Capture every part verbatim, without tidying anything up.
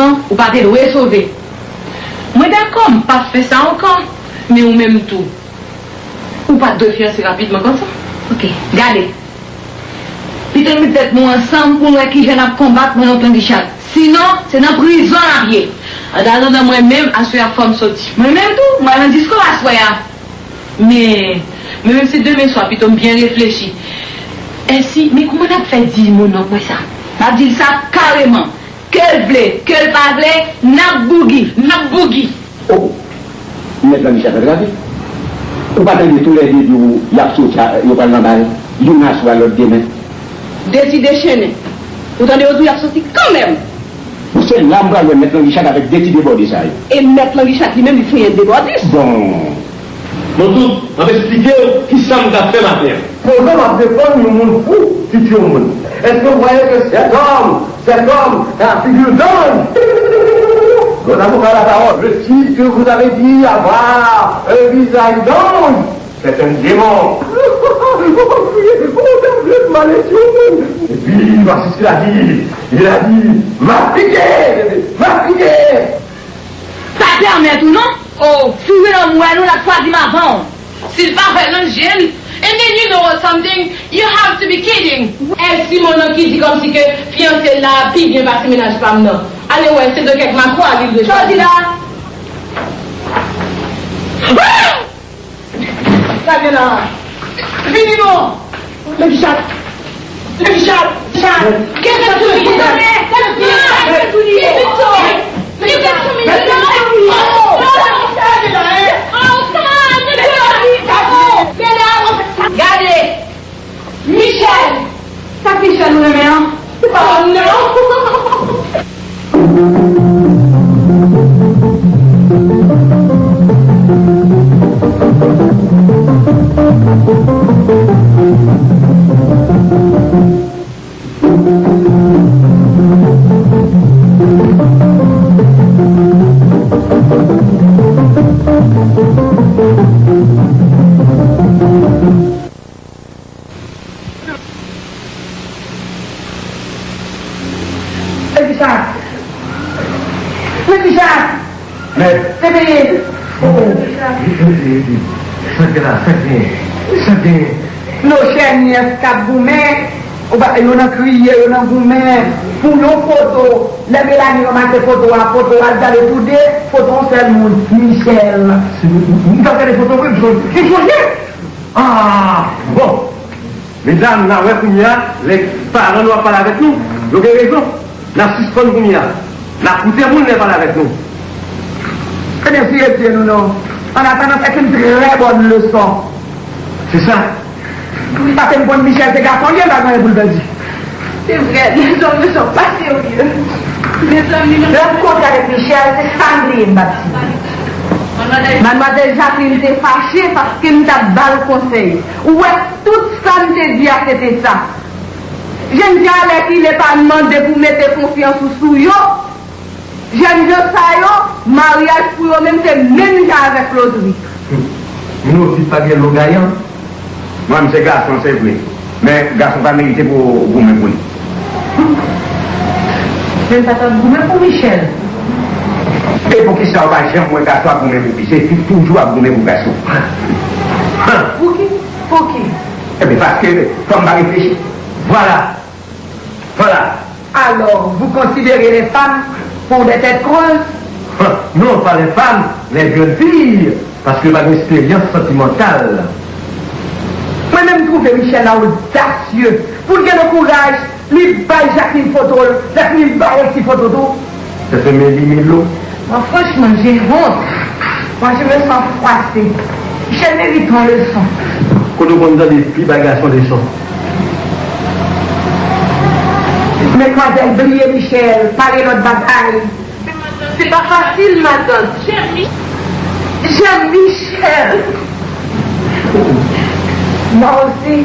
rezon, ou pa te dwe sove. Mwen dakò, m p ap fè sa ankò, men ou menm tou. Ou pa t dwe fiyanse rapidman konsa. Ok, gade. Pito n met tèt nou ansanm pou n wè kijan n ap konbat mwen kont Langichak. Sinon, se nan prizon n ap ye. An atandan mwen menm, aswè a fò m soti. Mwen menm tou, mwen al nan disko aswè a. Men, men menm si demen swa, pito m byen reflechi. Èsi, men kòman n ap fè di Mononk mwen sa? M ap di l sa kareman. Ke l vle, ke l pa vle, n ap bougi. N ap bougi. Oh! Mèt Langichak antrave. Ou pa tande toulède di w y ap soti a, yo pral nan bal, youn aswè a lòt demen. Deti dechennen. Ou tande yo di w y ap soti kanmenm. Bon, se la m pral wè Mèt Langichak avèk deti debòde sa yo. E Mèt Langichak li menm li se yon debòdis. Bon. Bon, tout, m ap eksplike w kisa m t ap fè maten an. Poze m ap defann yon moun fou, kit yon moun. Est-ce que vous voyez que cet homme, cet homme, a la figure d'ange? Bon, avocat, la parole. Le type que vous avez dit avoir un visage d'ange, c'est un démon. Epi, voici ce qu'il a dit. Il a dit, m ap pike, bebe, m ap pike. Pa pèmèt ou non. Oh, si w wè nou l ap chwazi m avan w. Si l pa fè nan je l. And then you know what something? You have to be kidding. Èl Simon nan ki di kòmsi ke fiyanse l la pi byen pase mennaj pa m nan. Ale wè, se de kèk makwa li dwe chwazi. Sa w di la? Ah! Sa gen la? Vini non! Mèt Richard! Mèt Richard! Richard! Give it to me! Give it to me! Give it to me! Give it to me! No! No! Sa gen la, en? Oh, come on! Get out! Gade! Michel! Sa k Michel ou renmen an? Se pa m nan! Mèt Richard! Mèt Richard! Mèt! Réveillez! Oh, oh. Sa k gen la? Sa k gen? Sa k gen? Nochè nyès k ap goumen, ou pa, yo nan kriye, yo nan goumen pou yon foto. Lè Melanie ranmase foto a, foto a, l gade toude, foto yon sèl moun, Michel. Se, m, m, m t ap gade foto vre, m sonje. M sonje! Ah, bon. Medam, n a wè kounye a, lè paran nou ap pale avèk nou, yo gen rezon. N a sispann kounye a. N a koute moun lè pale avèk nou. Ebyen, si Bondye nou non. An atandan, c'est une très bonne leçon. Se sa. Paske m konn Michel se gason l ye, l pa gen anyen pou l pèdi. Se vre, lèzòm yo pa serye. Mezanmi, nan. Rankontre avèk Michel, se sa m bliye m pa t di. Madmwazèl Jacqueline te fache paske m t ap ba l konsèy. Ou wè, tout sa m te di a, se te sa. Jènjan, alèkile, pa mande pou mete konfyans ou sou yo. Jènjan sa yo, maryaj pou yo menm se menm jan avèk lotri. Hum. Moun yo di pa gen lo gayan. Mwen, m se gason, se vre. Men, gason pa merite pou w goumen pou li. Men sa t ap goumen pou Michel. E poukisa w pa janm wè gason ap goumen pou fi? Se fi toujou ap goumen pou gason. Pou ki? Pou ki? Ebyen, paske fanm pa reflechi. Vwala. Vwala. Alors, vous considérez les femmes pour des têtes creuses? Non, pas les femmes, les jeunes filles, paske yo pa gen eksperyans santimantal. Mwen menm, m twouve Michel la odasye pou l gen le kouraj li bay Jacqueline foto l, lè fini l ba l ti foto tou. Tèt mwen meli melo. Moi, franchement, j'ai honte. Moi, je me sens froissée. Michel mérite yon leson. Kote w konn tande fi bay gason leson? Medmwazèl bliye Michel, pale lòt bagay. C'est pas facile, ma tante. J'aime Michel. Moi aussi.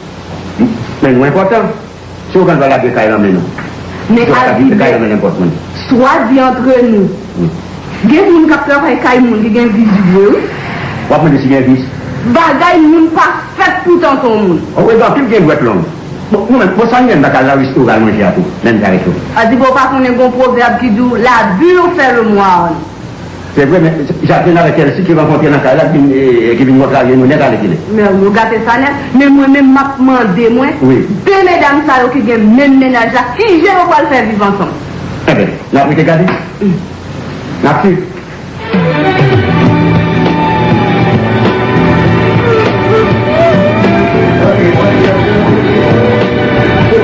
Men nou enpòtan. Si w konn pa lage kay nan men nou. Men al di byen, swa di antre nou. Gen moun k ap travay kay moun ki gen vis vre, wi. W ap mande si gen vis. Bagay moun pa fèt pou tonton moun. Ou wè, gen anpil gen dwèt long. Bon, nou menm, bon, sa n gen nan kay la, wi, ou al manje a tou, menm kay tou. A di, bon, ou pa konnen gon pwovèb ki di w, la bure fait le moine. Se vre, men Jacqueline avèk Elsie ki rankontre nan kay la, ki vin, e, e, ki vin kontrarye nou nèt alèkile. Men yo gate sa nèt, men mwen menm m ap mande mwen, de medam sa yo ki gen menm mennaj la, kijan yo pral fè viv ansanm? Enben, n ap rete gade. N ap swiv.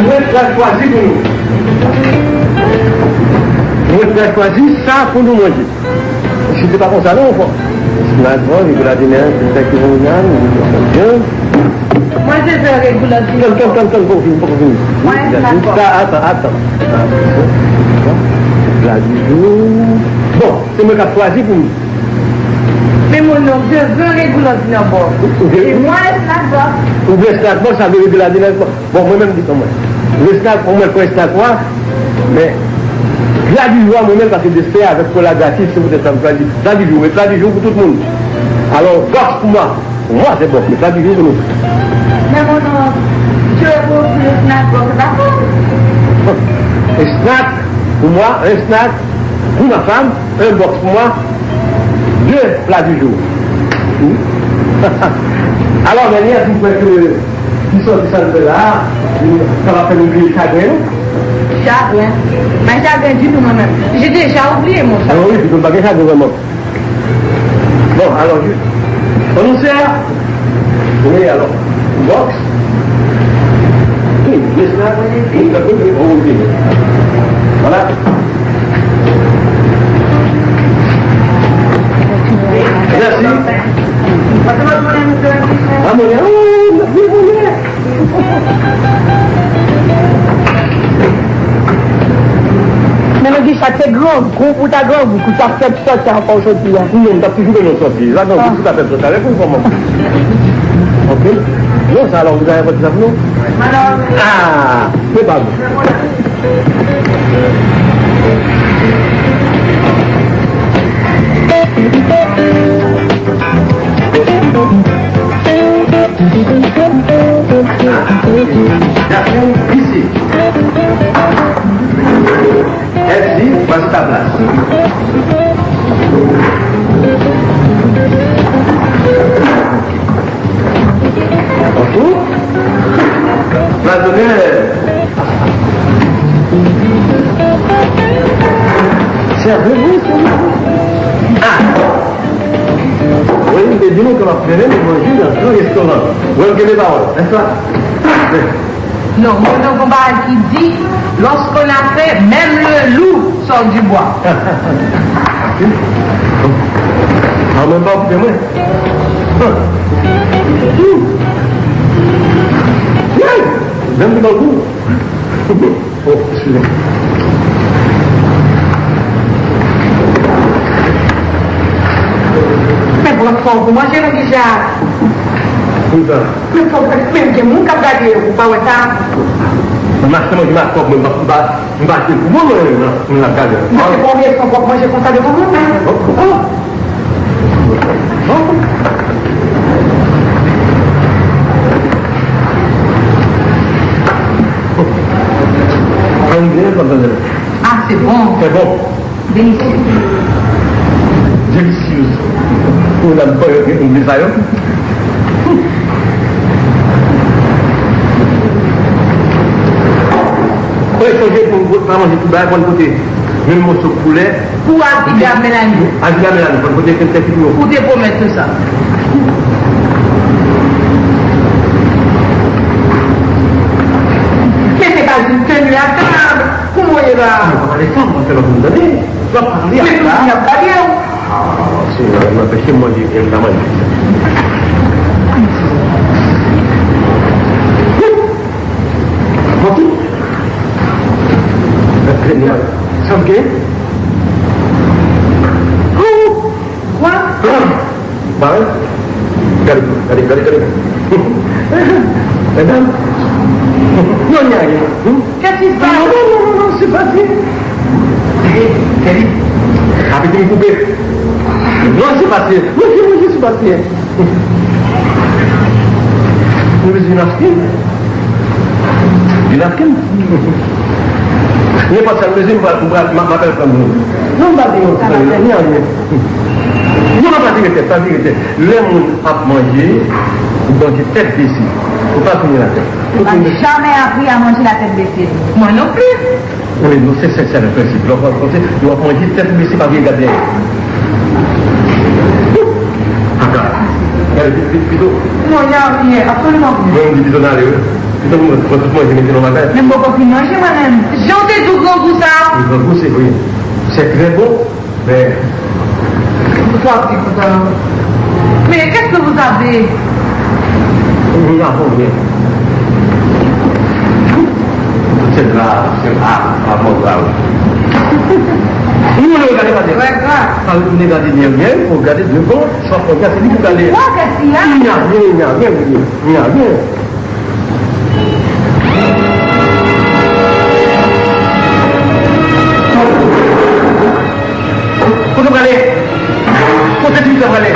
Mwen pral chwazi pou nou. Mwen pral chwazi sa pou nou manje. Si se pa konsa non, fò. Esnadbò, Nicolas Dener, se sa ki pou nou. Mwen se zè regilè di. Tann, tann, tann, tann, poko fini, poko fini. Mwen Esnadbò. Atan, atan, atan. Pla di jou. Bon, se mwen k ap chwazi pou nou. Men mon nom, je veux Régulus Dinabò. Se mwen Esnadbò. Ou vle Esnadbò, sa vle Régulus Dinabò. Bon, mwen menm di konmwen. Esnadbò, mwen pran Esnadbò, men pla di jou a, mwen menm, paske desen avèk kola gratis, se poutèt sa m chwazi pla di jou, men pla di jou pou tout moun. Alò, bòks pou mwen. Pou mwen, se bòks, men pla di jou pou nou. Men mon nom, Snack, bon, se pa fò. Un snack pour moi, un snack pour ma femme, un box pour moi, deux plats du jour. Hmm. Alò, Mèlyè, si w kwè ke ti sòti sa n fè la a, sa va fè nou bliye chagren nou? Chagren? Pa gen chagren ditou, mwen menm. Je deja oubliye, mon chagren. Ah wi, pito n pa gen chagren vrèman. Bon, alò, jis. Annou sè. Wi, alò. Box. Wi, jis la. Wi, dakò, wi, bon, wi. Voilà. Mèsi. A, mwen, oh, mwen, mwen. Men nan Guichard, se grangou pou ta grangou, pou ta fè sòti ankò jodi a. Non, m t ap toujou renmen sòti. La grangou pou ta fè sòti avèk ou kòman? Ok. Non, sa alò, ou ta fè sòti avèk nou? Ah, se pa bon. Jacqueline ici. Elsie, voici ta place. Bonjour. Place d'honneur. Servez-vous, servez-vous. Ah. Wi, m te di nou ke m ap mennen nou manje nan gran restoran. Wi, m kenbe pawòl, nèspa? Non, mwen nan gon bagay ki di, lorsqu'on a faim, même le loup sort du bois. Ah, mwen pa okipe mwen. Ah. Wi! Menm li pa gou. Oh, eskize m. Men pran fò pou manje, non, Guichard. Poukisa? Men fò, men gen moun k ap gade yo, ou pa wè sa? M achte manje m ak kòb mwen, m pa, m pa, m pa achte pou mwen, mwen, mwen, mwen ap gade. Men se pa obligasyon fò w manje konsa devan moun, men. Oh, oh. Ann byen, kontan. Ah, c'est bon. C'est bon. Délicieux. Délicieux. Ou nan bòy yo gen sa yo. Mwen sonje pou m pa manje tout bagay, pou n pote menm moso poulè. Pou Aviv ak Melanie. Aviv ak Melanie, pou n pote kèk ti pou yo. Ou te pwomèt yo sa. Men se pa une tenue à table. Kouman w ye la? Mwen pa pale sa, mwen fè lòt moun tande. W ap pale a la. Men tout moun ap gade w. Ah, Senyè, anpeche m manje, m ta manje. Mwen tou. Sa m gen? Kwa? Ba, gade, gade, gade, gade. Medam. Non, il n'y a rien. Hmm? Qu'est-ce qui se passe? Non, non, non, non, non, c'est pas bien. Kelly, Kelly. Apeti m koupe. Non, c'est pas bien. Non, c'est pas bien. Mwen bezwen yon napkin. Yon napkin? Nenpòt sa m bezwen, m pral, m pral, m, m apèl fanm mwen. Non, m pa gen yon ti bagay, ni anyen. Non, non, pa vire tèt, pa vire tèt. Lè moun ap manje, ou manje tèt bese. Ou pa tounen latèt. Ou tounen. M pa janmè apri a manje latèt bese. Mwen non plis. Wi, nou se sensè nan prensip. Lè w ap kote, lè w ap manje, tèt ou bese, pa vire gade dèyè. Aka. Gade, pi-, pi-, pito. Non, y a rien, absolument rien. Mwen, m di pito n ale, wi. Pito nou pran tout manje, mete nan bagay. Men m poko fin manje, mwen menm. Jan w te di w grangou sa? Wi, grangou, se vre. C'est très bon. Men, sa ap di konsa. Mais qu'est-ce que vous avez? Nous n'avons rien. C'est grave, c'est grave, vraiment grave. Nou, nou gade pa de. Très grave. Sa nou gade dèyè, fò gade devan, sa fò gade, se li ki gade. Wa, qu'est-ce qu'il y a? Il n'y a rien, il n'y a rien, il n'y a rien. Kote w prale? Kote fi sa prale?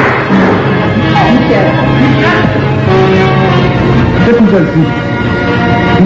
Se pou jèn fi. Li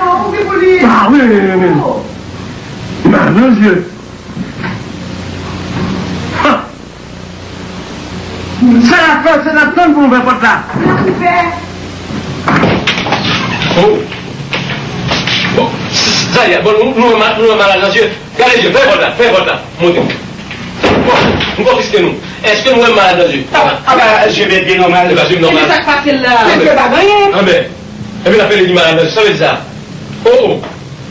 non, ou ki pou li. Ah, wi, wi, wi, wi. Oh. Madan Dye. Ha! Sa n ap fè, se n ap tann pou ouvè pòt la. N ap ouvè. Oh. Bon, sa y a, bon, nou, nou wè ma-, nou wè malad nan zye. Gade zye, fè pòt la, fè pòt la. Monte. Bon, nou konfiske nou. Èske nou wè malad nan zye? Ah, ah, bah, zye bèt byen nòmal. E pa zye m nòmal. Ebyen, sa k pase l la? Mesye pa gen anyen. Anben, epi l ap pale di malad nan zye, sa vle di sa? Oh, oh.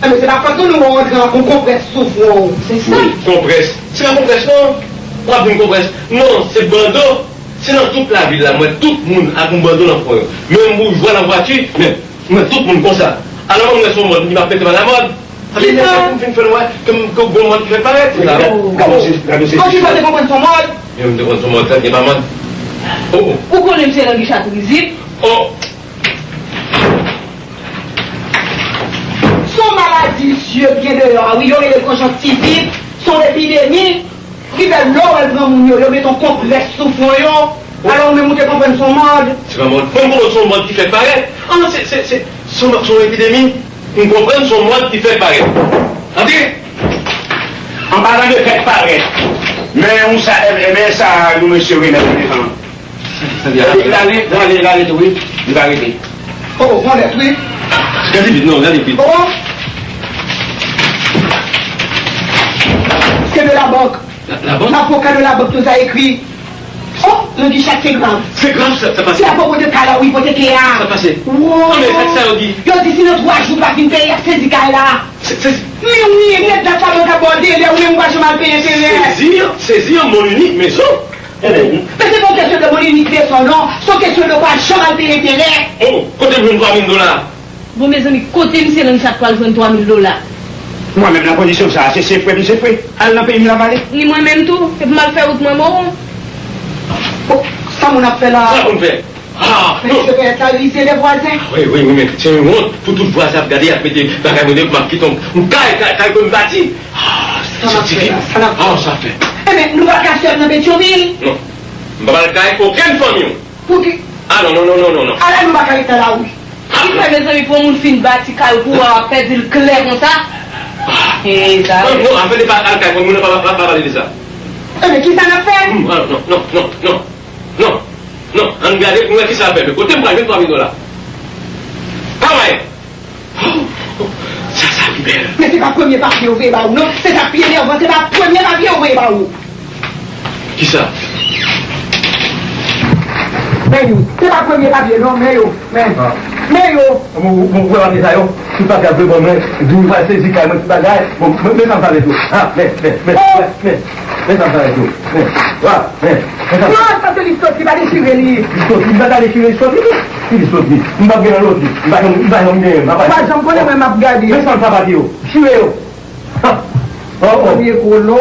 Enben, se pa fòt nou, nou wè w rantre ak yon konprès sou fwon w. Se sa. Wi, konprès. Se pa konprès, non. W ap di m konprès. Non, se bando. Se nan tout lavil la, m wè tout moun ak yon bando nan fwon yo. Menm boujwa nan vwati, men, m wè tout moun konsa. Alò, mwen, m wè se yon mòd, m di m ap mete m alamòd. Anben, men, m fin fè l wè ke m, ke gon mòd ki fèk parèt. Gade, gade, gade, gade. Kòmsi w pa te konprann se yon mòd? Men m te konn se yon mòd, sa gen pa mòd. Oh, oh. Ou konnen m se Langichat rizib. Oh. Se yon maladi zye k gen deyò a, wi, yo rele konjonktivit, se yon epidemi ki fè lè w wè granmoun yo, yo met yon konprès sou fwon yo, alò ou menm ou te konprann se yon mòd. Se pa mòd. Mwen, m konprann se yon mòd ki fèk parèt. An, se, se, se, se yon, se yon epidemi. M konprann se yon mòd ki fèk parèt. Antre! An palan de fèk parèt, men yon sa, e, e, men sa nou mesye remèt nou devan. Sa di a. L ale, l ale, l ale tou, wi. Li pa rete. Oh, oh, mwen lèt, wi. Gade vit, non, gade vit. Oh, oh. C'est de la banque. La, la banque? Avocat de la banque nous a écrit. Oh, Langichat, se grav. Se grav, sa, sa pase. Se apwopo de kay la, wi, ipoteke a. Sa pase. Wow. Non, men sa, sa yo di? Yo di si nan twa jou ou pa vin peye, y ap sezi kay la. Se, se... Men wi, nèg la sa yo ka bòde, lè ou menm ou pa janm al peye enterè. Sezi, sezi an Mòn Inik, mezon. Men se pa yon kesyon de Mòn Inik, mezon, non. Se yon kesyon de ou pa janm al peye enterè. Oh, kote m jwenn twa mil dola? Bon, mezanmi, kote misye Langichat pral jwenn twa mil dola? Mwen menm nan kondisyon sa, se, se fre m se fre. Al nan peyi m la pale. Ni mwen menm tou, epi m al fè wout mwen mò. Oh, sa moun ap fè la? Sa moun fè? Ah, men non. Mesye, pèt la rize lè vwazen. Wi, wi, wi, men se yon wont pou tout vwazen ap gade, ap mete bagay mwen deyò, m ap kite yon, yon kay, kay, kay ke m bati. Ah, sa n ap fè la? Sa n ap fè? Ah, sa fè. Enben, nou pa ka sèl nan Petyonvil? Non. M pa pral kay okenn fanmi w. Pouki? Ah, non, non, non, non, non, non. Ala nou pa ka ret nan lari. Ki fè, mezanmi, pou yon moun fin bati kay pou w ap pèdi l klè konsa? Ah. E, sa. Non, non, afè de pa al kay fanmi w, non, pa, pa, pa pale de sa. Enben, kisa n ap fè? Hmm, ah, non, non, non, non. Non, non, ann gade pou n wè kisa l ap fè. Men kote m pral jwenn twa mil dola? Pa mwayen. Oh, sa, sa pi bèl. Men se pa premye papye yo voye ba ou, non. Se sa k pi enèvan, se pa premye papye yo voye ba ou. Kisa? Men yo. Se pa premye papye, non, men yo. Men. Ah. Men yo. Bon, bon, bon, papye sa yo. Tout papye ap voye ban mwen. Di m pral sezi kay mwen, tout bagay. Bon, men, men sa m sa avèk yo. Ah, men, men, men, oh, men, men. Men sa m sa avèk yo. Men, wa, men, men sa m... Non, paske li soti, pa dechire li. Li soti, li pa ka dechire, li soti. Si li soti, m p ap gen nan loti. M pa janm, m pa janm genyen, m pa... Ou pa janm konnen mwen m ap gade. Men sa m sa papye yo. Chire yo. Ha! Oh, oh. Premye kolo.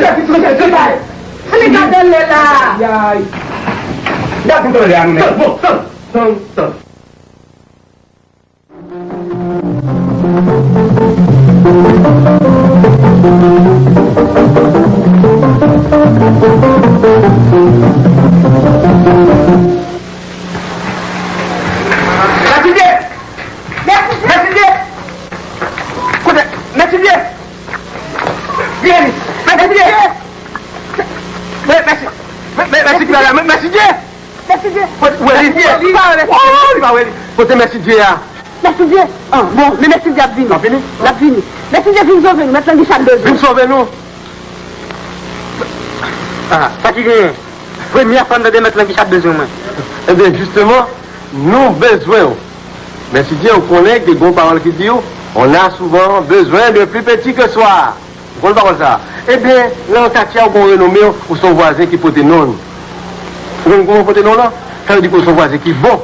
Gade, gade, gade, gade. Gade, gade, gade. Tann, bon, tann, tann, tann. Mèsidye! Mèsidye! Kote? Mèsidye! Vini! Mèsidye! Mè, mèsi, mè, mè, mèsi, mèsidye! Mèsidye! Kote, wè li? Mèsidye! Li pa wè mèsidye! Oh, li pa wè li! Kote mèsidye a? Mèsidye! Ah, bon, men mèsidye ap vini. L ap vini? L ap vini. Mèsidye vin sove nou, mèt Langicha bezwen. Vin sove nou? Ah, sa ki genyen? Premyè fwa m tande mèt Langicha bezwen mwen. Ebyen, jisteman, nou bezwen w. Mèsidye, ou konnen ke gon pawòl ki di w, on a souvent besoin de plus petit que soi. Ou konn pawòl sa a? Ebyen, nan katye a, ou gon renome, ou se yon vwazen ki pote non. Ou konn kouman w pote non lan? Sa vle di ke ou se yon vwazen ki bon.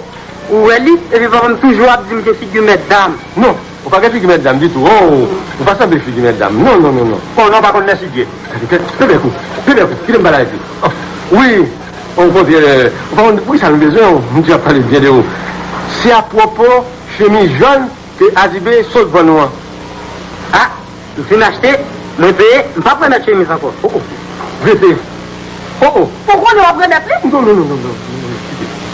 Ou wè li, epi papa m toujou ap di m gen figi mètdam. Non, ou pa gen figi mètdam ditou. Oh, ou pa sanble figi mètdam. Non, non, non, non. Bon, non, pa konn mèsidye. Gade, gade, gade kou, gade kou, kite m pale avèk li. Oh, wi, okontrè, ou pa konn poukisa nou bezwen w, m di ap pale byen de ou. Se apwopo chemiz jòn ke Azibe sot vann ou an. Ah, m fin achte, mwen peye, m p ap remèt chemiz ankò. Oh, oh, rete. Oh, oh. Ou konnen w ap remèt li? Non, non, non, non, non, non, kite, kite, kite.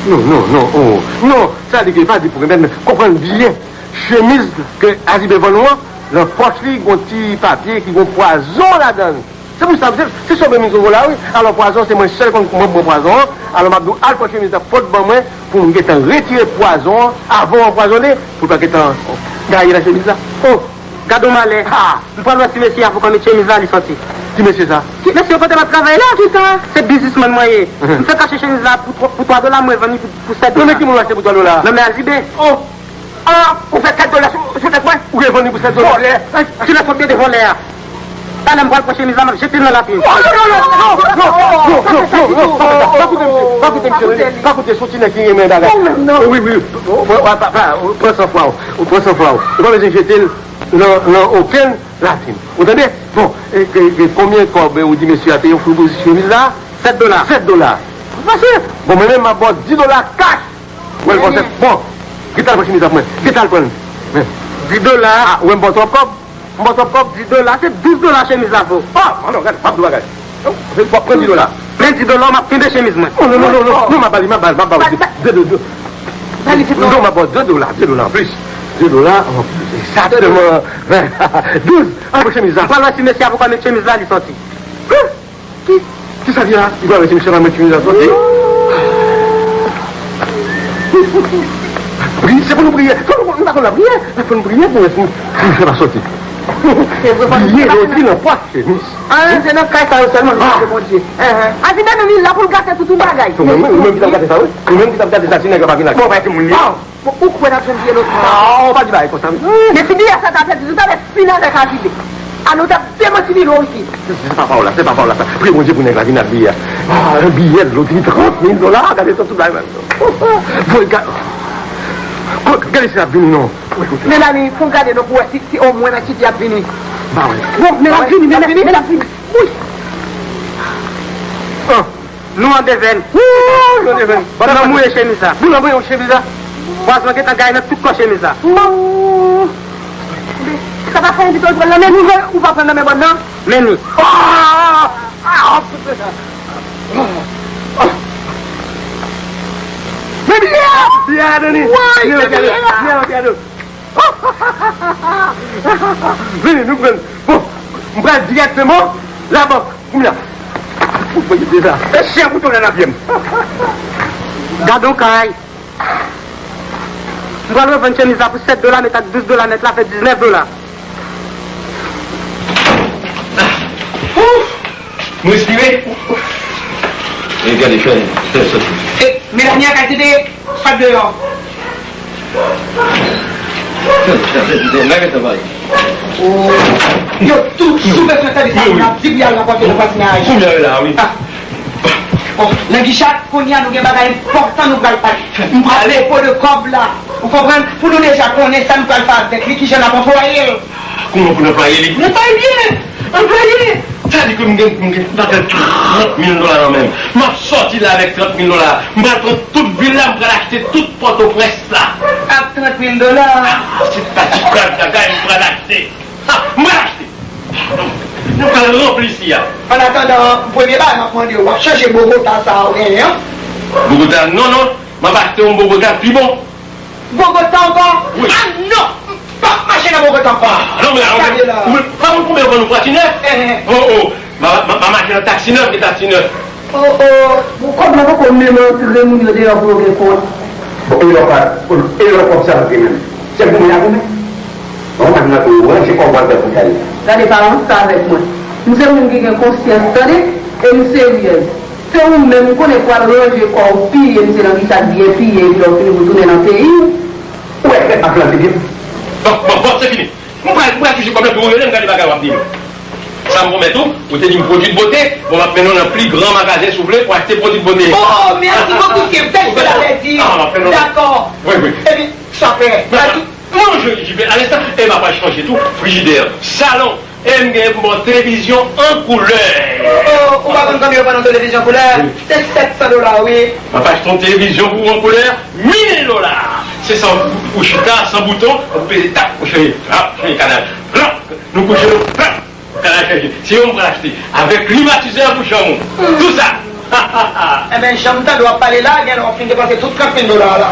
Non, non, non, oh, non, sa li gen pa di pou remèt, men konprann byen. Chemiz ke Azibe vann ou an, nan pòch li, gon ti papye ki gon pwazon ladan l. Se pou sa, se, se sove mizo la, wi. Alò, pwazon, se mwen sèl konn kouman pran pwazon an. Alò, m ap di w, al pran chemiz la, pot ban mwen, pou m gentan retire pwazon an, avan w anpwazonnen, pou l pa gentan gaye nan chemiz la. Oh, gad on malè. Ha! M pral wè si mesye avoka met chemiz la, li sòti. Ki mesye sa? Ki mesye kote m ap travay la? Ki sa? Se biznismann mwen ye. Mhm. M fèk achte chemiz la pou twa, pou twa dola, mwen vann li pou, pou sèt dola. Nan men ki moun w achte pou twa dola? Nan men Azibe. Oh! Ah, ou fè sèt dola sou, sou tèt mwen? Ou gen vann li pou sèt dola? Vòlè! Kilè sot de vòlè a? Talè m pral pran chemiz la, m ap jete l nan latrin. Non, non, non, non, non, non, non, non, non, non, non, pa koute misye, pa koute misye, pa koute, se yon ti nèg ki renmen bagay. Wi, wi, wi, pran san fwa w, pran san fwa w, ou pa bezwen jete l nan, nan okenn latrin. Ou tande? Bon, e, e, e, konbyen kòb, e, ou di mesye a te ofri w pou chemiz la? Sèt dola. Sèt dola. Mesye, bon, mwen menm, m ap ba w dis dola kach. Mwen, bon, bon, gentan al pran chemiz la pou mwen. Gentan al pran l. Men. Dis dola. Ah, ou wè m ba w twòp kòb? M ba w twòp kòb? Dis dola, se douz dola chemiz la vo. Ah, alò, gade, m ap di w bagay. Oh, w ap pran dis dola. Men dis dola, m ap kenbe chemiz mwen. Non, non, non, non, non, non, m ap ba li, m ap ba li, m ap ba w de, de, de, de. Non, m ap ba w de dola, de dola anplis. De dola anplis. Egzakteman. Douz. Al pran chemiz la. M pral wè si mesye avoka met chemiz la, li sòti. Ki, kisa li a? Li pa wè si misye pa met chemiz la sòti. Priye, se pou nou priye. Fò nou, nou pa konn lapriyè. Fò nou priye pou wè si, si misye pa sòti. Priye, lè w di nan pòch chemiz. Ah, se nan kay sa yo sèlman nou chèche Bondye. Azibe menm li la pou l gate tout yon bagay. Ou menm, ou menm ki t ap gate sa, wi. Ou menm ki t ap gate sa, si nèg la pa vin ak. Bon, bay timoun li. Bon, ou kwè n ap jwenn biyè lòt fwa? Ah, ou pa di bagay konsa, wi. Men si biyè sa ta pèdi, nou ta mèt fin avèk Azibe. An nou t ap demanti nivo isi. Se pa pawòl la, se pa pawòl la sa. Priye Bondye pou nèg la vin ak biyè a. Ah, yon biyè lotri trant mil dola, gade sa tout bagay la. Voye, ga-, gade si l ap vini non. Melanie, fò n gade non pou wè si, si omwen Mèsidye ap vini. Ba wè. Bon, men l ap vini, men l ap vini. Wi. Ah. Boul an devèn. Wou, boul an devèn. Bòt nan mouye chemiz la. Boul an mouye chemiz la. Pwazon gentan gaye nan tout kò chemiz la. Wou. Sa pa fè envite w pran nan men nou. Ou pa pran nan men bòt nan. Men ni. Ah! Ah! Men biyè! Biyè la, Dani. Woy, biyè la, biyè la. Biyè la, biyè la. Vini, nou pran. Bon, m pral dirèkteman labank. Kounye a. Ou pran sa. E chyen pou tounen nan pye m. Gad on kay. M pral revann chemiz la pou sèt dola, met ak douz dola nèt la, fè diznèf dola. Ouf! M respire. E gade, fè, fè soti. E, Melania, kay tete, pa deyò. Fè, fè, fè, fè, fè, fè, fè, fè. Yo tout sou bezwen tande sa pou n ap di pou y al rankontre nan patinaj. Kounye a la, wi. Ah. Bon, Langichat, kounye a nou gen bagay enpòtan nou pral pale. M prale. Apwopo de kòb la, ou konprann? Pou nou deja konnen sa nou pral fè avèk li, kijan n ap anplwaye l. Kòman pou n anplwaye li? Anplwaye li byen! Anplwaye li! Sa di ke m gen, m gen total trant mil dola nan men m. M ap sòti la avèk trant mil dola. M pral pran tout vil la, m pral achte tout Pòtoprens la. Ak trant mil dola? Ah, se pa ti kras bagay m pral achte. Ha, m pral achte. Nou pral ranpli isi a. Annatandan, premye bagay m ap mande w, w ap chanje Bogota sa a ou genyen an? Bogota, non, non. M ap achte yon Bogota pi bon. Bogota ankò? Wi. Ah non! M p ap mache nan Bogota ankò. Ah, non, men, gade la. Ou pa konn konbyen yo vann yon pati nèf? Eh, eh. Oh, oh. M a, m a, m a mache nan taksi nèf, gen taksi nèf. Oh, oh. Bon, kòb la poko menm antre, moun yo deyò pou yo gen kont. Bon, e lè w pa, e lè w kòb sa antre menm? Se pou mwen a pou mwen. Bon, m a di nan tou, ranje kòb w al fè pou kay la. Gade, pa ranse avèk mwen. M se moun ki gen konsyans, tande? E m seryèz. Se ou menm, m konnen pral ranje kò w, piye, m se nan ki sa byen piye, epi lè w fini pou tounen nan peyi w. Ou wè, fè pa plante pye m. Bon, bon, bon, se fini. Mwen pral, mwen pral touche kòb la, tou rele m gade bagay w ap di m. Sa m pwomèt ou, ou te di m pwodui de bote, bon, m ap mennen w nan pli gran magazen si w vle pou achte pwodui de bote. Oh, merci beaucoup, c'est ce que j'avais dit. Ah, m ap mennen w. Dakò. Wi, wi. Epi, sa fè. Non, je, je vais à l'instant, e m ap al chanje tou, frijidè, salon, e m gen pou m ba w televizyon an koulè. Oh, ou pa konn konbyen yo vann yon televizyon koulè? Wi. Se sèt san dola, wi. M ap achte yon televizyon pou ou an koulè, mil dola. Se san ou chita, san bouton, ou peze tap, ou chanje, frap, chanje kanal, frap, nou kouche nou, frap, kanal chanje. Se yo m pral achte, avèk klimatizè pou chanm ou. Tou sa. Enben, jan m tande w ap pale la, genlè w ap fin depanse tout trant mil dola a la.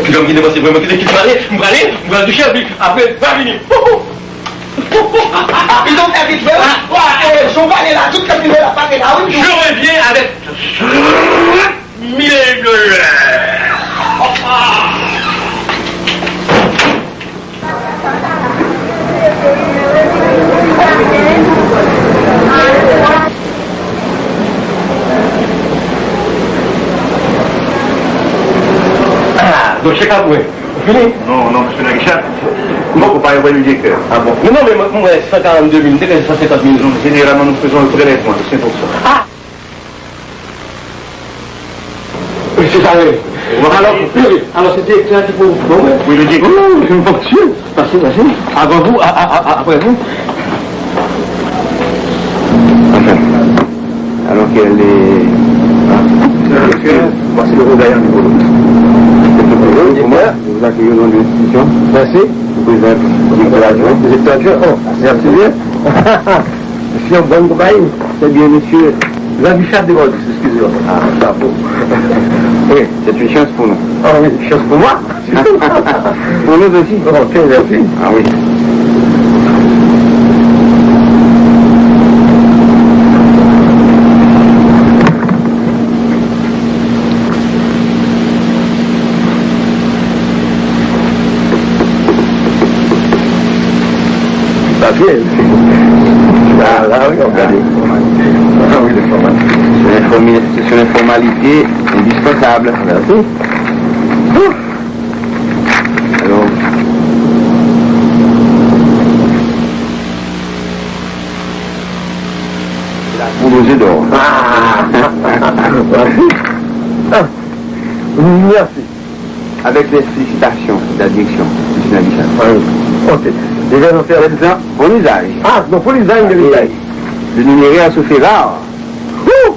Kilè m fin depanse, mwen, mwen te kite m ale, m prale, m pral touche, epi apre, va vini. Ah, ils ont fait vite, vre, wi. Wa, e, jan w pale la, tout trant mil dola pase la, wi. Je reviens avec mille dollars. Ah, donk se ka pou mwen. Ou fini? Non, non, mesye Nagichat. Mwen konpare avè direktè. Ah bon? Non, non, men mwen, mwen, san karannde mil, m te gen san senkant mil. Non, généralement, nous faisons le prélèvement de cinq pour cent. Ah! Mesye Charel. Alò, alò, se direktè a ki pou ban mwen? Wi, le directeur. Oh, mon Dieu. Pase, pase. Avan vou, a, a, a, a, apre vou. Enfin, alors qu'elle est, hein, c'est le rodaillon du boulot. C'est le boulot, pour moi. Vous accueillez au nom de l'institution. Merci. Je vous présente le directeur adjoint. Directeur adjoint, oh, merci bien. Mesye, an bòn konpayi. C'est bien, monsieur Jean-Richard Desmondis, excusez-moi. Ah, chapeau. Oui, c'est une chance pour nous. Ah oui, chance pour moi. Pour nous aussi. Ok, merci. Ah oui. Papye. Ah, la, wi, w ap gade. Ah, wi, le format. Se yon fòmi-, se yon fòmalite endispansab. Mèsi. Alò. Pou loje dò. Ah! Ah! Mèsi. Avec les félicitations de la direction, Christina Guichard. Ah wi. Ok. Deja nou fè. Soi-disant, bon usage. Ah, non, pou lizaj, de lizaj. Le numéraire se fait rare. Wouh!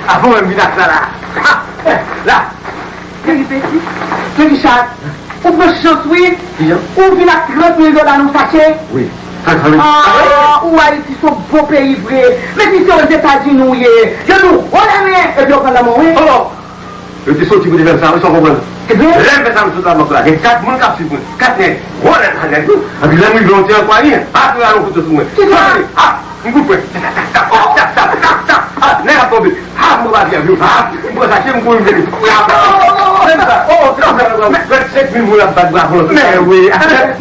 Avan w menm vin ak sa la. Ha! La! Peripesi? Perichat, ou pran chans wi. Kijan? Ou vin ak trant mil dola nan sache. Wi. Trant mil. Ah, ou Ayiti se yon bon peyi vre. Men si se Ozetazini ou ye, yo di w, "Wo la men," epi yo pran lanmò wi. Oh! Yo te soti pou te fè m sa, wi, sa w konprann. Ebyen? Lè m fè sa, m sot la bank la, gen kat moun k ap swiv mwen. Kat nèg, gwo nèg, nèg, wi. Epi lè m rive yon ti ankwaye, ha, yo al yon kouto sou mwen. Kisa? Ha, m kout pwen. Tap, tap, tap, tap, tap, tap, tap. Ha, nèg ap tonbe. Ha, m pran papye, ha, m pran sache, m kouri, m vini. Menm sa, oh, oh, se konsa, vennsenk mil moun ap bat bravo nan tout sa yo. Men wi,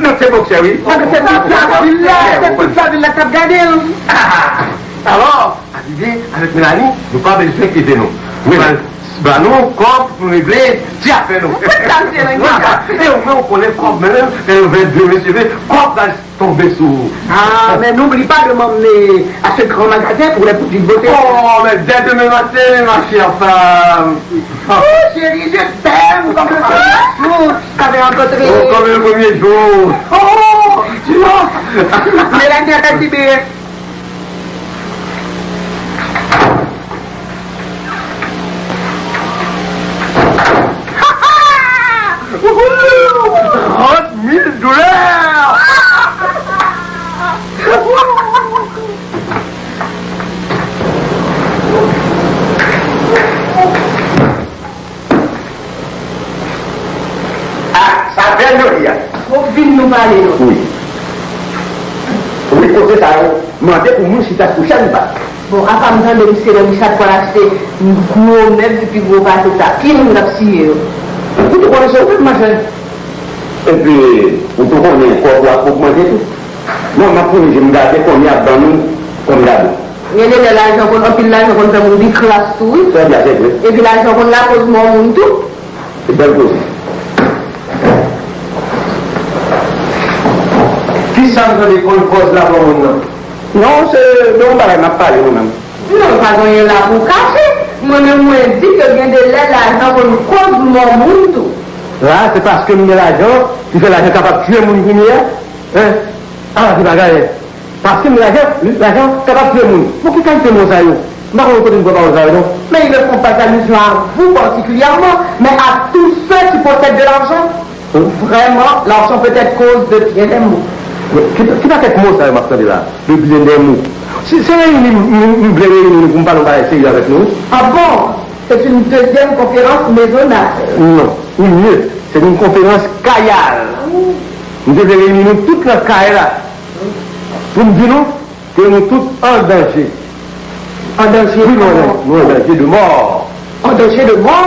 non, se boksè, wi. Sa se boksè, wi. Se tout lavil la k ap gade l. Ah, alò, Arive avèk Melanie, nou pa bezwen ede nou. Nou pral ba nou kòb pou nou regle ti afè nou. Ou fèk kalkile nan gita. E ou menm ou konnen kòb menm, lè yo vè de mesye vle, kòb pral tonbe sou ou. Ah, mais n'oublie pas de m'emmener à ce grand magasin pour les produits de beauté. Oh, mais dès demain matin, ma chère femme. Oh, chérie, je t'aime comme le premier jour que j'avais rencontré. Oh, comme le premier jour. Oh, tu vois. Mélanie a dit, Trant mil dola! Ah, sa bèl jodi a. Bon, vin nou pale non. Wi. Wi, kote sa yo mande pou moun chita sou chèz ba. Bon, apa m tande misye nan Richard pral achte gwo mèb ki pi gwo pase sa. Ki moun k ap siye yo? Ou tou konnen se ou menm, machè. Epi, ou tou konnen kòb ou ap ogmante tou. Bon, m ap founi je m gade konbyen y ap ban nou kòm kado. Gen de lè lajan konn, anpil lajan konn fè moun pi klas tou, wi. Trè byen, se vre. Epi lajan konn lakòz mò moun tou. Se bèl koze. Kisa m tande konn kòz la ban moun nan? Non, se de yon bagay m ap pale mwen menm. Non, pa gen anyen la pou kache. Mwen menm mwen di ke gen de lè lajan konn kòz mò moun tou. La, se paske m gen lajan ki fè lajan kapab tiye moun kounye a? Hein? Ah, se bagay. Paske m lajan, lajan kapab tiye moun. Bon, ki kalite mo sa yo? M pa konn kote m pran pawòl sa yo non. Mais ils ne font pas allusion à vous particulièrement, mais à tous ceux qui possèdent de l'argent. Vraiment, l'argent peut être cause de bien des maux. Ki, ki pakèt mo sa yo m ap tande la? De bien des maux. Si se reyini m, m, m vle reyini nou pou m pale yon bagay serye avèk nou. Ah bon? C'est une deuxième conférence maison d'affaires. Non, ou mieux, c'est une conférence kayal. M te vle reyini nou tout nan kay la. Pou m di nou ke nou tout an danje. An danje? Wi, nou an danje. Nou an danje de mò. An danje de mò?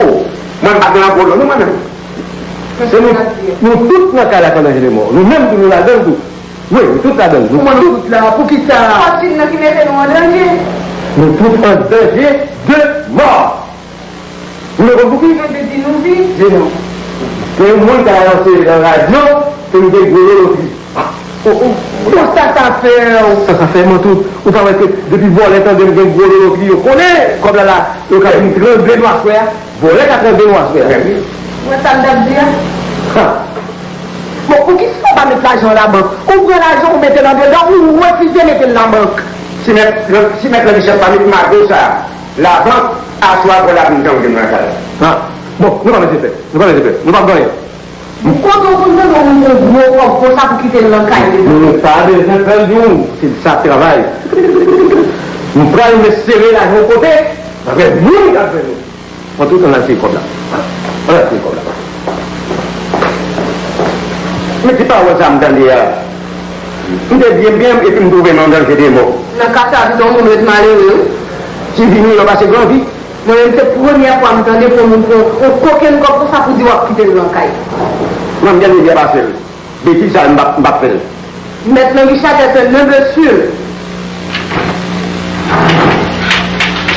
Oh, mwen m pa gen anpolo non mwen menm. Se nou, nou tout nan kay la k an danje de mò. Nou menm tou nou ladan l tou. Wi, nou tout ladan l. Nou tout la, poukisa? Fòtin nan ki mete nou an danje. Nou tout an danje de mò. Ou te konn pouki? Mwen te di nou wi. Di nou. Gen yon moun k al anonse nan radyo ke m gen gwo lolotri. Oh, oh. Bon, sa sa fè w? Sa sa fè m an tou. Ou pa wè ke depi vòlè tande m gen gwo lolotri, yo konnen kòb la la, yo ka vin trangle nou aswè a. Vòlè ka trangle nou aswè a. Ou wè sa m t ap di a? Ha. Bon, poukisa w pa met lajan an labank? Ou pran lajan, ou mete l andedan, ou refize mete l labank. Si mèt, si mèt Lanmichèl pa met mago sa a labank, aswè a vòlè ap vin trangle nou lakay la. Ha. Bon, nou pa mete pè. Nou pa mete pè. Nou p ap gen anyen. Kote w konn tande yon moun gen gwo kòb konsa pou kite l nan kay li? Nou pa bezwen pè l di w, se sa k travay. M pral met sere lajan yon kote, avèk moun k ap jwenn nou. Antouka, ann al sere kòb la. Ann al sere kòb la. Men ki pawòl sa m tande a? M te byen byen, epi m twouve m an danje de mò. Nan ka sa, pito yon moun ret malere, wi. Ti Vini, lè w pase gen anvi. Mwen menm, se premyè fwa m tande pou yon moun pran yon kokenn kòb konsa pou di w ap kite l nan kay. Mwen, m gen rivyè pase l. Betiz sa, m p ap, m p ap fè l. Mèt Langi Chatè, se nenbe sil.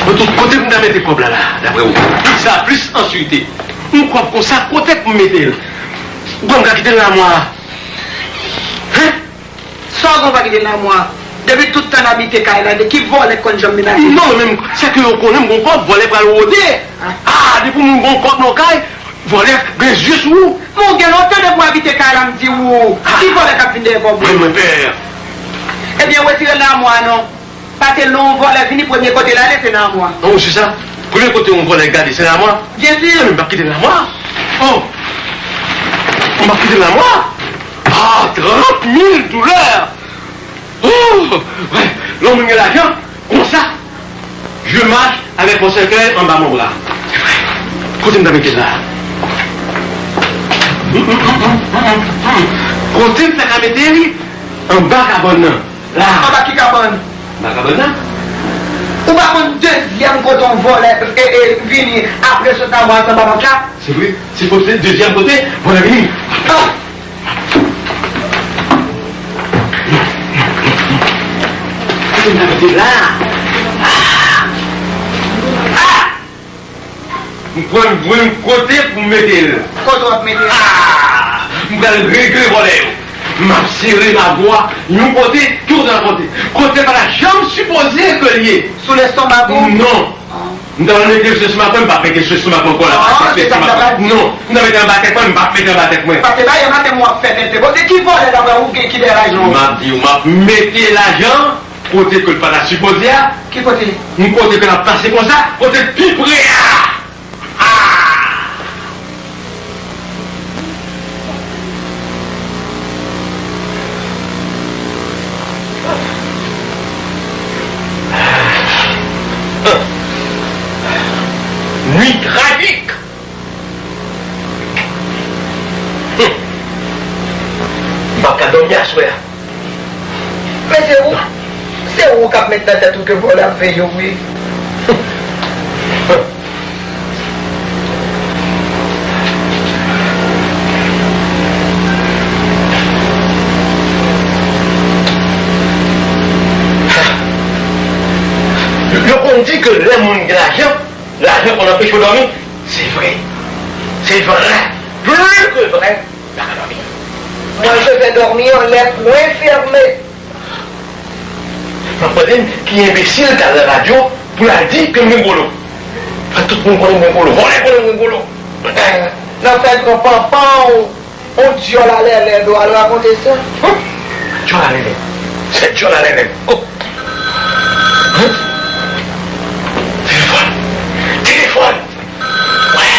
Kote, kote pou m ta mete kòb la, la, daprè ou? Plis sa, plis answite. Yon kòb konsa, kote pou m mete l? Ou kwè m ka kite l nan amwa a? Hen? Sa w gen w pa kite nan amwa a? Depi tout tan n abite kay la, de ki vòlè k konn janm menaje? Non, men se ke yo konnen m gon kòb, vòlè pral wode. Ah, depi moun gon kòb nan kay, vòlè gen zye sou ou. Men w gen lontan depi w abite kay la, m di w, ki vòlè k ap vin dèyè kòb ou? Mwen, mwen pè. Ebyen, retire l nan amwa a non. Pase lè yon vòlè vini, premye kote l ale, se nan amwa. Oh, se sa? Premye kote yon vòlè gade, se nan amwa? Byen si. Ebyen, m p ap kite l nan amwa. Oh! M p ap kite l nan amwa. Ah, trant mil doulè! Oh! Wè, lè yon moun gen lajan, konsa, je marche avec mon cercueil en bas mon bras. Se vre. Kote m ta mete l la? Kote m ta ka mete li? Anba kabann nan. La. Anba ki kabann? Anba kabann nan. Ou pa konn dezyèm kote yon vòlè, e, e, vini apre sot nan bwa anba bank la? Se vre, se kote, dezyèm kote, vòlè vini. Ah! Kote m ta mete l la? Ah! Ah! M pral jwenn kote pou m mete l. Kote w ap mete l? Ah! M pral regle vòlè yo. M ap sere mago a yon kote, tout lòt kote. Kote pa ta janm sipoze ke l ye. Sou lestomak ou? Non. M ta pral mete l sou lestomak mwen, m p ap mete l sou lestomak mwen ankò la. Ah, se sa m ta pral di. Non. M ta mete anba tèt mwen, m p ap mete anba tèt mwen. Pase bay yon maten w ap fè tenten. Bon, de ki vòlè daprè ou gen ki dèyè lajan w? M ap di w, m ap mete lajan kote ke l pa ta sipoze a. Ki kote? Yon kote ke l ap pase konsa, kote l pi pre a. Ah! Nuit tragique! Hum. M p ap ka dòmi aswè a. Men se ou, se ou k ap met nan tèt ou ke vòlè ap veye w, wi. Yo konn di ke lè moun gen lajan, lajan konn anpeche w dòmi. Se vre. Se vre. Plis ke vre. Pa ka dòmi. Moi, je vais dormir les poings fermés. M ap mande m ki enbesil k al nan radyo pou l al di ke m gen gwo lo. Fè tout moun konnen m gen gwo lo. Vòlè konnen m gen gwo lo. Nan fè gran panpan w, on dyòl alèlèd ou al rakonte sa. Dyòl alèlèd. Se dyòl alèlèd. Oh. Hein? Telefòn. Telefòn. Wè.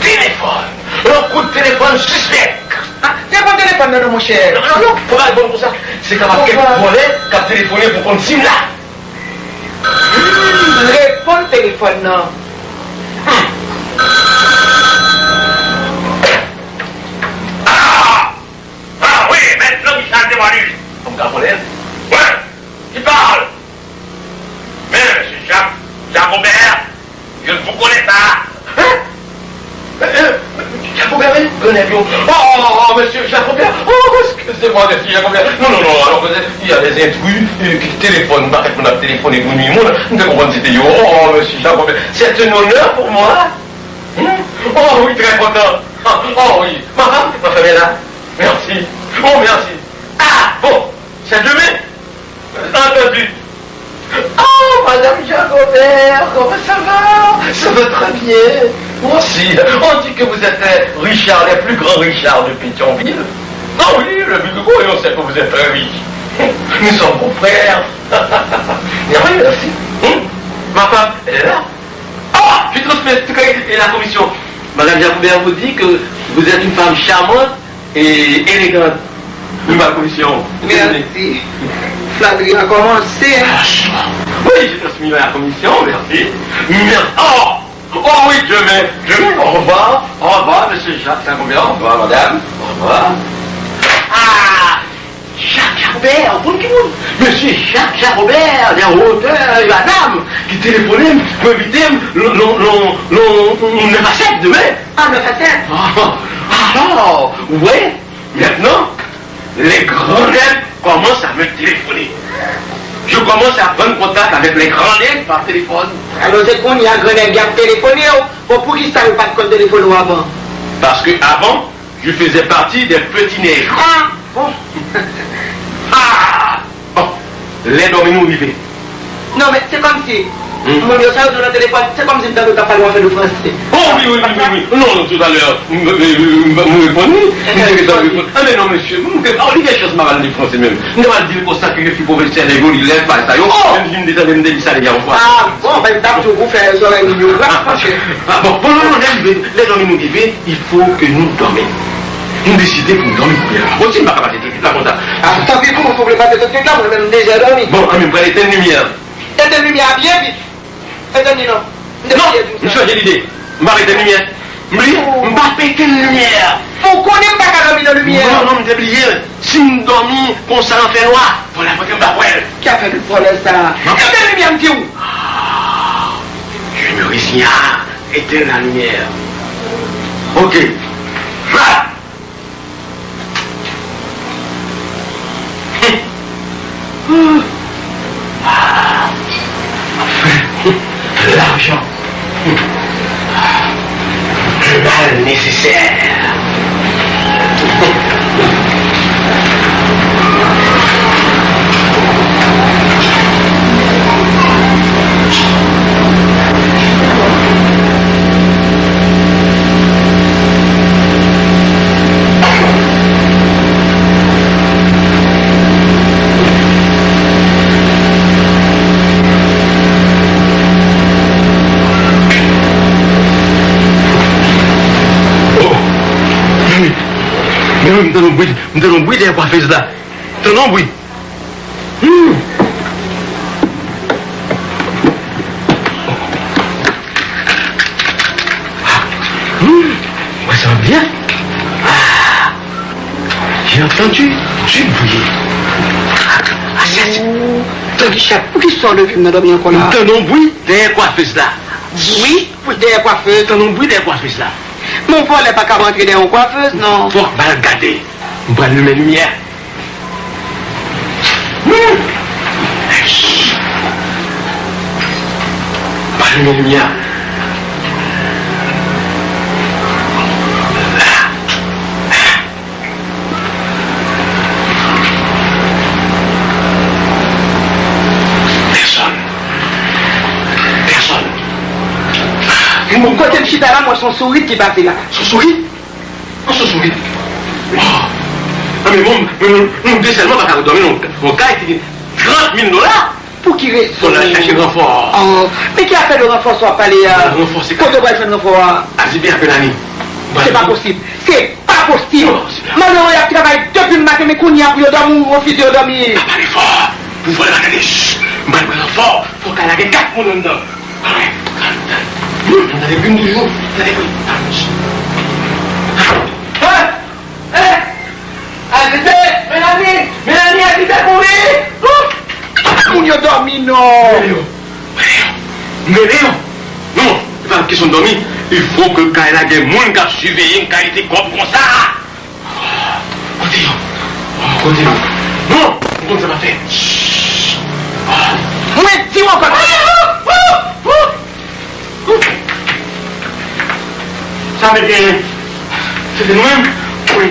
Telefòn. Yon kout telefòn sispèk. Ah, se pa telefòn nan non, monchè. Non, non, non, fò pa reponn konsa. Se kapab kèk vòlè k ap telefone pou konn si m la. Hmm, reponn telefòn nan. Hmm. Ah! Ah wi, mèt Jean Michel Demoinis. Ou ka konnen l? Wi, ki pale. Men, mesye Jak, Jakobè, je ne vous connais pas. Hein? Eh, eh, Jakobè, wi, grannèg yo. Oh, oh, oh, mesye Jakobè. Oh, excusez-moi, mesye Jakobè. Non, non, non, alors, il y a des intrus, euh, qui téléphonent, pakèt moun ap telefone pou nwi moun. M te konprann se te yo. Oh, mesye Jakobè, c'est un honneur pour moi. Hmm? Oh, oui, très content. Ah, oh, oui. Ma femme, ma femme est là. Merci. Oh, merci. Ah, bon, c'est demain. Entendu. Oh, Madame Jacobert, comment ça va? Ça va très bien. Moi aussi. On dit que vous êtes, euh, Richard, le plus grand Richard de Pétionville. Ah oui, le plus grand, et on sait que vous êtes très riche. Nous sommes confrères. Ah oui, merci. Hmm? Ma femme, elle est là. Ah, je transmets et la commission. Madame Jacobert vous dit que vous êtes une femme charmante et élégante. Une bonne commission. Merci. Flatterie a commencé. Ah, oui, je transmets la commission, merci. Merci. Oh, oh oui, je vais, je vais. Au revoir, au revoir, monsieur Jacques Jacobert. Au revoir, madame. Au revoir. Ah! Jacques Jacobert, ou konn ki moun? Mesye Jacques Jacobert, le auteur, e madanm ki telefone m pou envite m nan, nan, nan, nan nèf a sèt demen. Ah, nèf a sèt. Ah, alors, ouais, maintenant, les grands nègres commencent à me téléphoner. Je commence à prendre contact avec les grands nègres par téléphone. Alò, se kounye a gran nèg y ap telefone w. Bon, poukisa yo pa t konn telefone w avan? Parce que avant, je faisais partie des petits nègres. Ah, bon. Ah! Bon, lè dòmi nou rive. Non, men se kòmsi, hmm, moun yo sa yo di w nan telefòn, se kòmsi m tande w t ap pale yon afè de franse. Oh, wi, wi, wi, wi, wi. Non, non, tout à l'heure, m, m, m, m, m reponn, wi. M te gentan reponn. Ah, men non, mesye, m te, oh, li gen chans m pa pale franse menm. M te pral di l konsa ke je suis professeur de joli lèv, bagay sa yo. Oh! Menm si m te tande, m te di sa deja yon fwa. Ah, bon, ben, m t ap di w pou fè zòrèy nou yo gra, monchè. Ah, bon, bon, non, non, lè rive, lè dòmi nou rive, il faut que nous dormions. Nou deside pou nou dòmi kounye a. Bon, si m pa ka pase tout la konsa. Ah, tanpi pou ou, si w vle pase tout la, mwen menm m deja dòmi. Bon, anben, m pral etenn limyè a. Etenn limyè a byen vit. Etenn li non. M te bliye di w sa. Non, m chanje lide. M pa etenn limyè. M bliye, m pa etenn limyè a. Ou konnen m pa ka dòmi nan limyè. Non, non, m te bliye. Si m dòmi konsa nan fènwa, vòlè a pote m pa kwè l. Ki afè de vòlè sa? Etenn limyè m di w. Je me résigne à éteindre la lumière. Ok. Va! Lajan. Mal nesesè. Oh! Men wi, men wi, m tande yon bri, m tande yon bri dèyè kwafèz la. M tande yon bri. Hmm. Hmm. Mwen santi byen. Ah. J'ai entendu du bruit. Ah, ah, sa se. Tanki chat, poukisa w leve m nan dòmi ankò la? M tande yon bri dèyè kwafèz la. Bri? Wi, dèyè kwafèz. M tande yon bri dèyè kwafèz la. Men yon vòlè pa ka rantre dèyè yon kwafèz, non. Fòk m al gade. M pral limen limyè. Hmm. M pral limen limyè. Pèsòn. Pèsòn. Bon, kote m chita la, m wè se yon sourit ki pase la. Se yon sourit? Yon sourit? Oh. Nan men moun, moun, moun de sèlman pa ka dòmi nan yon kay ki gen trant mil dola. Pou ki rezon? Fò n al chache ranfò. Oh, men ki afè de ranfò sa w ap pale a? Ranfò se ka. Kote w pral jwenn ranfò a? Azibe ak Melanie. Se pa posib. Se pa posib. Non, se pa. Malere yo ap travay depi maten, men kounye a pou yo dòmi, ou refize yo dòmi. Pa pale fò. Pou vòlè pa tande. Ch! M pral pran ranfò. Fò kay la gen kat moun anndan. Ay, kalm, kalm. Hmm, tande bri m toujou. Tande bri. Kalm. Ch! Hey! Hey! Azibe! Melanie! Melanie, Azibe, kouri! Ouh! Moun yo dòmi, non! Rele yo! Rele yo! M rele yo! Non, se pa kesyon dòmi. Il faut que kay la gen moun k ap siveye yon kalite kòb konsa! Kote yo? Kote yo? Non! M konn sa m ap fè! Ch! Mwen di w ankò! Sa vle di, se te nou menm? Wi.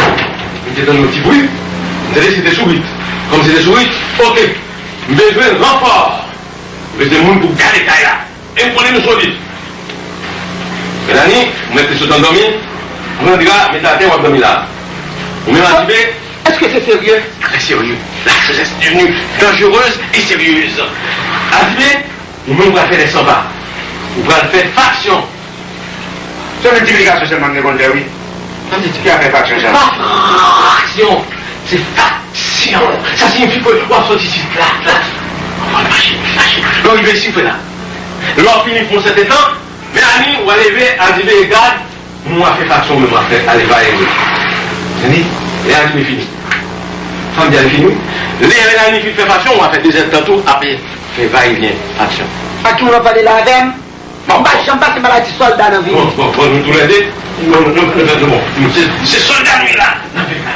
M te tande yon ti bri. M tande se te sourit. Kòm se te sourit, oke. M bezwen ranfò. M bezwen moun pou gade kay la. E m konnen nou solid. Melanie, ou mèt sot an dòmi. Pran dra, mete atè, w ap dòmi la. Ou menm Azibe. Est-ce que c'est sérieux? Très sérieux. La chose est devenue dangereuse et sérieuse. Azibe, ou menm pral fè lè sanba. Ou pral fè faksyon. Se menm ti medikasyon sèlman m te konn fè, wi. Sa vle di ki afè faksyon sa? Pa fraksyon, se faksyon. Sa siyifi ke w ap soti isit la, la. W ap mache, mache. Lè w rive isit, w fè la. Lè w fini, fè yon sèten tan, Melanie, w a leve, Azibe, e gad, moun w ap fè faksyon, men w ap fè, ale, va, e. Tande? E Azibe fini. Fanm byen fini. Lè Melanie fin fè fasyon, w a fè dezèdtan tou, apre fè vayevyen fasyon. A ki moun w ap pale la avè m? M pa janm pase maladi sòlda nan vi m. Bon, bon, bon, nou toulède, nou, nou, nou, nou, nou, bon. Nou, se, se sòlda nou ye la. N ap fè sa.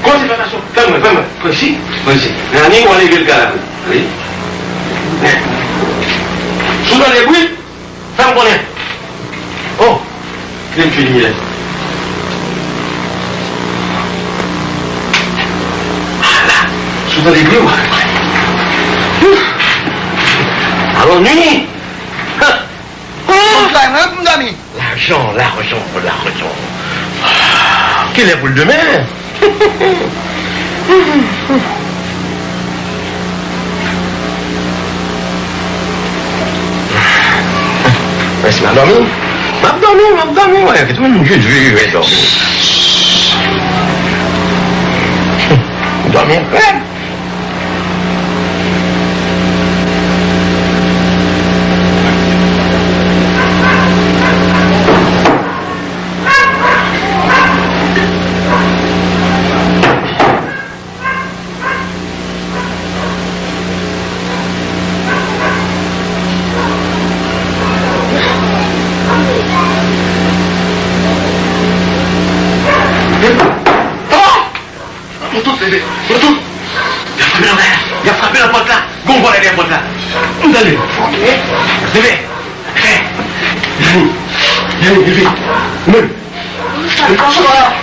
Kòmanse fè fasyon. Fè mwen, fè mwen. Presi, presi. Melanie, w a leve l gala. Wi. Si w tande bri, fè m konnen. Oh, vin fini la. Ala, si w tande bri, w a fè konnen. Alò, nini. Bon travay, mwen pou m dòmi. Lajan, lajan, lajan. Kilè pou l demen? Mèsi, m a dòmi. M ap dòmi, m ap dòmi, wè. Tout moun, je, je, je vais dormir. Dòmi rèd. Moutou, leve. Moutou. Y ap frape nan kay la. Y ap frape nan pòt la. Gon vòlè dèyè pòt la. M tande. Leve. Leve. Leve. Leve.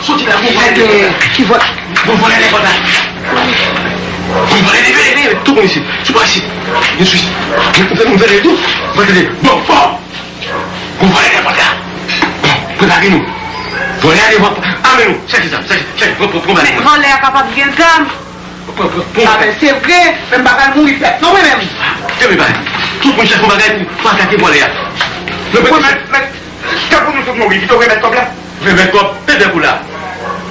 Soti la, gon vòlè dèyè pòt la. Ki vòlè? Gon vòlè dèyè pòt la. Gon vòlè, leve, leve. Tout moun isit. Sou pa isit. Vin sou isit. M tande, m tande tou. M tande. Bon, fò. Gon vòlè dèyè pòt la. Bon, prepare nou. Vòlè a devan pòt. Ame nou. Chache zam, chache, chache. Pran, pran, pran bagay. Vòlè a kapab gen zam. Pran, pran, pran bagay. A, men se vre, men m pa pral mouri pèt non, mwen menm. Kenbe bagay. Tout moun chache yon bagay pou, pou atake vòlè a. Mèt, mèt, tankou nou tout mouri, pito remèt kòb la. Remèt kòb, tande kou la.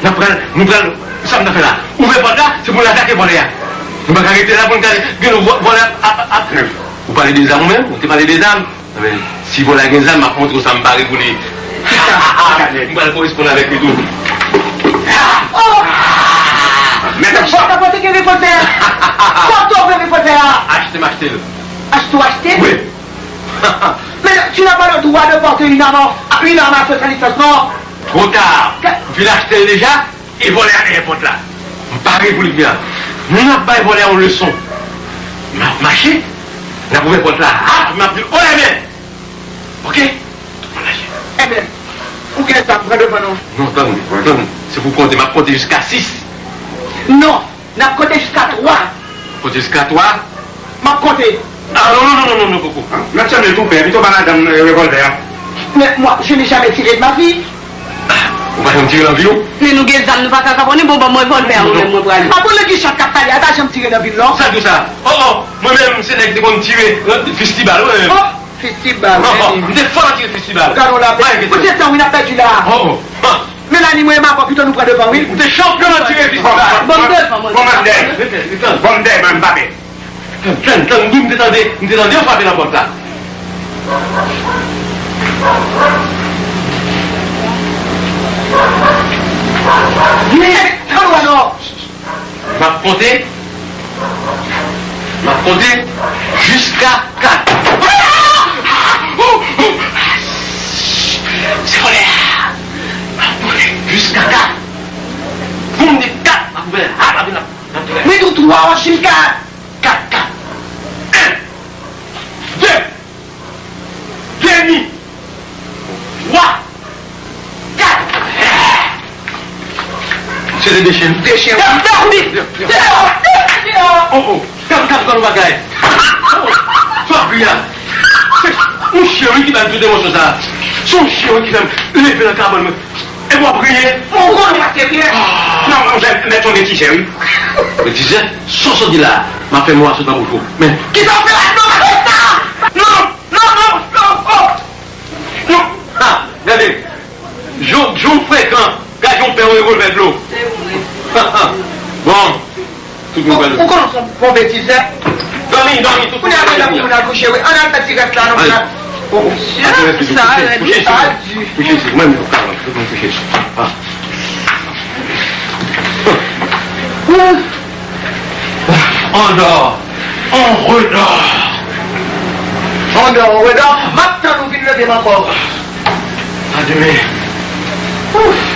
N ap pral, nou pral, sa m ta fè la? Ouvè pòt la, se pou n atake vòlè a. Nou pa ka rete la pou n gade, gen yon vò-, vòlè ap, ap, ap. Ou pale de zam ou menm? Ou te pale de zam? Enben, si vòlè a gen zam, m ap montre w sa m pare pou li. M pral koresponn avèk li tou. Oh! Men sa pote gen revòlvè a. Kote w gen revòlvè a? Achte m achte l. Achte w achte l? Wi. Mais tu n'as pas le droit de porter une arme, une arme à feu sans licence, non? Twò ta. M fin achte l deja. E vòlè a dèyè pòt la. M pare pou li kounya. Nou n ap bay vòlè a yon leson. N ap mache, n ap ouvè pòt la. Ap, m ap di l, "Olè men!" Oke? Tout moun lage. Ebyen, ou gen zam, pran devan non. Non, tann, tann. Se pou konte, m ap konte jiska sis. Non, n ap konte jiska twa. Konte jiska twa? M ap konte. Ah, non, non, non, non, non, non, poko. Hein? Mèt Samuel tou pè, pito ba madanm, euh, revòlvè a. Mais moi, je n'ai jamais tiré de ma vie. Ou pa janm tire nan vi w? Men nou gen zam, nou pa ka kaponnen, bon, ban m revòlvè a, mwen menm, mwen prale. Pa pou nèg ki chat k ap pale a, pa janm tire nan vi l, non. Sa di w sa? Oh, oh, mwen menm, se nèg ki te konn tire, euh, fistibal, mwen menm. Oh, fistibal, oh, oh, men. M te fò nan tire fistibal. Gad yon lapè. Pou se tan, wi, n ap pèdi la. Oh, oh. Ah. Melanie, mwen, m avè w, pito nou pran devan, wi. M te chanpyon nan tire fistibal. Ban m devan, mwen. Bon, m ap dèyè. Bon, m dèyè, mwen, m pa pè. Tann, tann, tann, m te tande, m te tande yo frape nan pòt la. Men, tann wè non. M ap konte, m ap konte jiska kat. Se vòlè a. M ap konte jiska kat. Kou m di kat, m ap ouvè l. Ap, ap, ap, ap. Men tou twa, w ap jwenn kat. Kat, kat. En, de, demi, twa, kat. Se te de chen. De chen. Dèyò, dèyò, dèyò. Oh, oh. Gad, gad, gad yon bagay. Oh, oh. Fabri a. Se yon chen, wi, ki ba m tout emosyon sa. Se yon chen, wi, ki fè m leve nan kabann mwen. Epi w ap riye. Ou konnen w pa serye. Ah. Non, monchè, mèt yon de tizè, wi. De tizè? Sa w sot di la a, m ap fè mo a sot nan bouch ou. Men. Kisa w fè la? Non, pa fè sa! Non, non, non, non, oh! Non! Ha! Gade! Jan w frekan! Gade yon pè yon revòlvè dlo! Bon! Tout moun pral. Ou, ou konnen w se yon bon betizè. Dòmi, dòmi, tout moun pral. Kounye a, lè pou moun al kouche, wi. Ann al fè ti rès la, non, frè. Oh, oh. Sa rèd, wi. Kouche isit, kouche isit. Mwen menm, tout moun kouche isit. Ah. Dò, on redò. On dò, on redò. M ap tann ou vin leve m ankò. A demen. Ouf.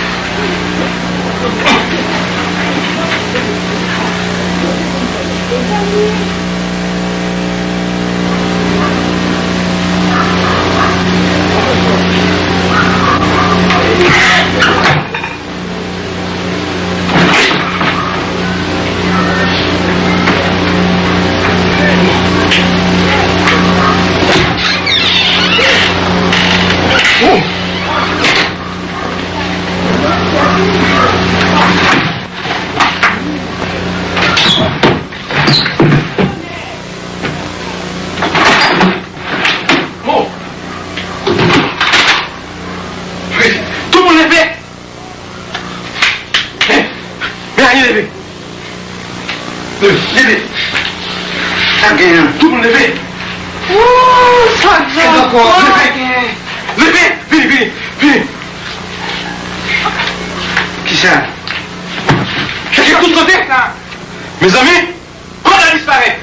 Bon. Tout moun leve! Hey, Melanie, leve! Leve, leve! Sa gen an? Tout moun leve! Wouuu, sa gen ankò? Leve! Leve! Vini, vini, vini! Kisa? Chèche tout kote! Mezanmi! Kote disparèt?